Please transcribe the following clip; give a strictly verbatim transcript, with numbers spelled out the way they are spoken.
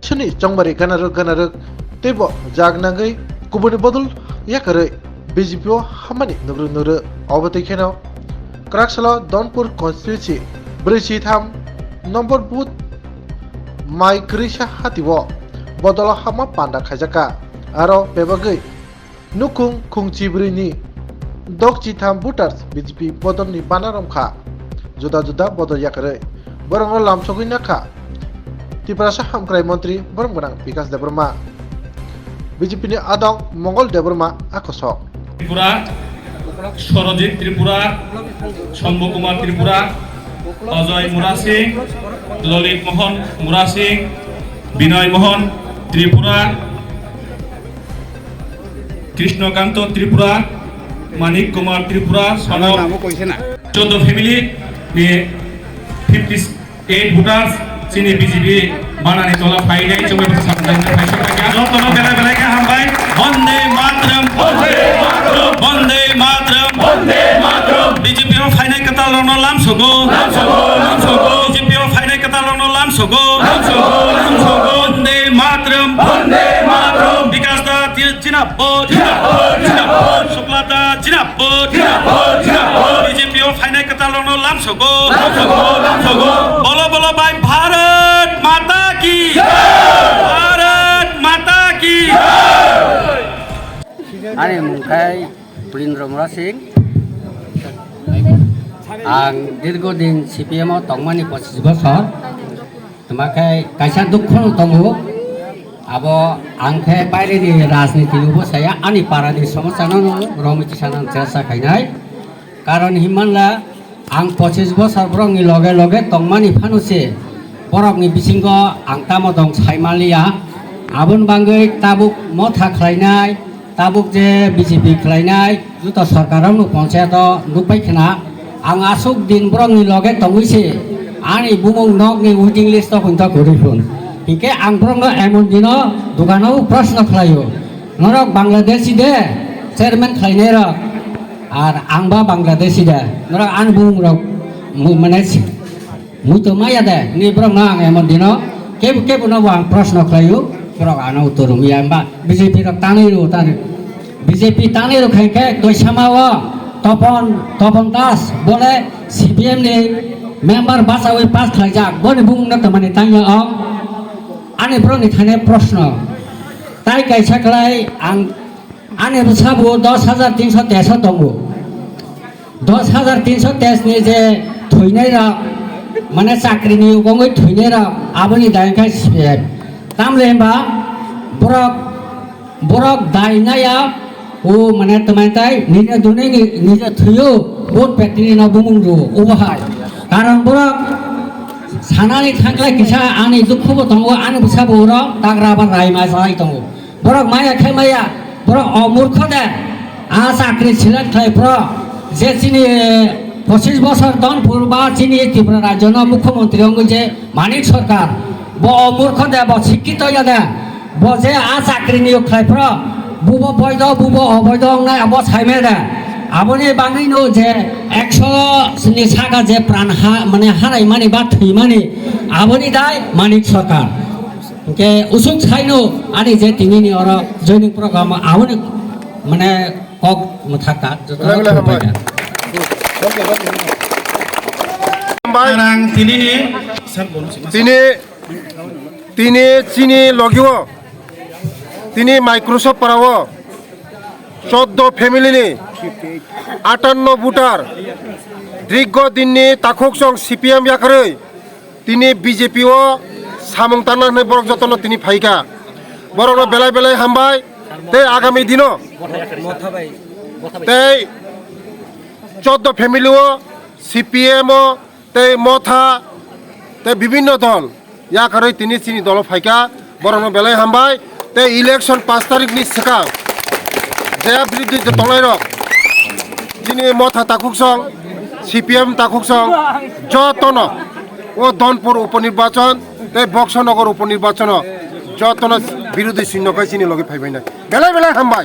Sini chongbari ganarwk ganarwk teibo jak nangwi kubuni bodol yakarwi B J P o hammani nugrwk nugrwk. Obo twi kheno kwraksalo Donpur constituency brwi si tham nombor booth mai kwrwisa hati o bodolo hama panda khaijakha. Aro bebagwi nukhung khungchi brwi ni dok chi tham voters B J P bodol ni bana romkha, juda juda bodol yakarwi borokno lamsogwi nakha Tiprasa hamkrai montri borom gwnang Bikas Debbarma, B J P ni adong Mongol Debbarma akosok. Tripura, Sorojit Tripura, Shambhu Kumar Tripura, Ajoy Murasing, Lolit Mohan Murasing, Binoy Mohan Tripura, Krishnakanto Tripura, Manik Kumar Tripura, Sono, chauda family ni fifty eight voters chini B J P banani tola phainai chongwi bwsa sakjak phai sakjak jotono belai belai khe hambai. Bande Mataram, Bande Mataram, Bande Mataram, Bande Mataram. B J P o phainai kwtal rokno lamsogo, lamsogo, lamsogo. B J P o phainai kwtal rokno lamsogo, lamsogo, lamsogo. Bande Mataram, Bande Mataram. Bikas da Jinabad! Jinabad! Jinabad! Suklata jinabad! Jinabad! Jinabad! B J P o phainai kwtal rokno lamsogo. Lamsogo! Lamsogo! Bolo bolo bai Bharat Mata ki! Jai! Bharat Mata ki! Jai! Ani mung khai Pulindra Murasing. Ang dirgo din C P M o tongmani pochis bosor. Tuma khe kaisa dukhu no tongo. Abo ang khe baire ni rajniti ni bo saya, ani para ni somosa no no romwi tisa nang chesa khainai. Karon hinmanla ang pochis bosor borok ni loge loge tongmani phano se borok ni bisingo ang tamo dong sai manliya. Aboni bangwi tabuk motha khlainai, tabuk je B J P khlainai, joto sorkar rok no ponchayat o nukbai khna, ang aswk din borok ni loge tongwi se ani bumung nok ni waiting list o hwnta kwrwi phun. Hinkhe ang borok no emon dino dukano proshno khlaio, norok Bangladeshi de chairman khlainai rok, ar ang ba Bangladeshi de, norok ani bumung rok mu-, mane si-, Muitu maya de, ni borok no ang emon dino, kebo, kebo no bo ang proshno khlaio, borok ano uttor rwmya, hwnba B J P rok tanwi rw tani. B J P tanwi rw khai khe Doisama o Topon, Topon Das, bole C P M ni member bachawi pass khlaijak, boni bumung no twmani tangya o, ani borok ni thani proshno. Tai kaisa khlai ang, ani bwsa bo dos hajar tinso teis o tongo. Dos hajar tinso teis ni je thwinai rok, mane chakri ni ugongwi thwinai rok, aboni dai khe C P M. Tamle hwnba borok, borok dai naya, o mane twmai tai, nije dunai ni, nije thwiyo, vote petri no bumung rwo, obo hai. Karon borok sanani thanglai kisa ani dukhu bo tongo, ani bwsa bo oro tagra ba rai ma sai tongo. Borok maya khe maya, borok o murkho de, a chakri select khlai phro, je chini, eh, pochis bosor Donpur ba chini Tripura rajyo no mukhyamantri wngwi je Manik Sarkar, bo o murkho de, bo sikkito ya de, bo je a chakri niyok khlai phro, bubo boido, bubo oboido wngnai abo saimaya de, aboni bagwi no je ekso ni saka je pran ha, mane harai mani ba thwi mani, aboni dai Manik Sarkar. Hwnkhe usuk saino ani je tinini oro joining program aboni mane kok mwthakta joto belai belai hambai. Hambai. Ang tinini tini, tini chini logio, tini Microsoft parao choddo family ni atanno voter dirgo dinni takhuk song C P M yakarwi tini B J P o samung tangna hwnwi borok jotono tini phaikha. Borokno belai belai hambai tei agami dino tei choddo family o C P M o tei motha tei bibinno dol yakarwi tini chini dolo phaikha. Borokno belai hambai tei election pash tarikni swkang je birodhi je tongnairok chini motha takhuk song, C P M takhuk song jotono o Donpur uponirbachon tei Boksanagar uponirbachono jotono birodhi shunyo khai chini logi phaibainai. Belai belai hambai.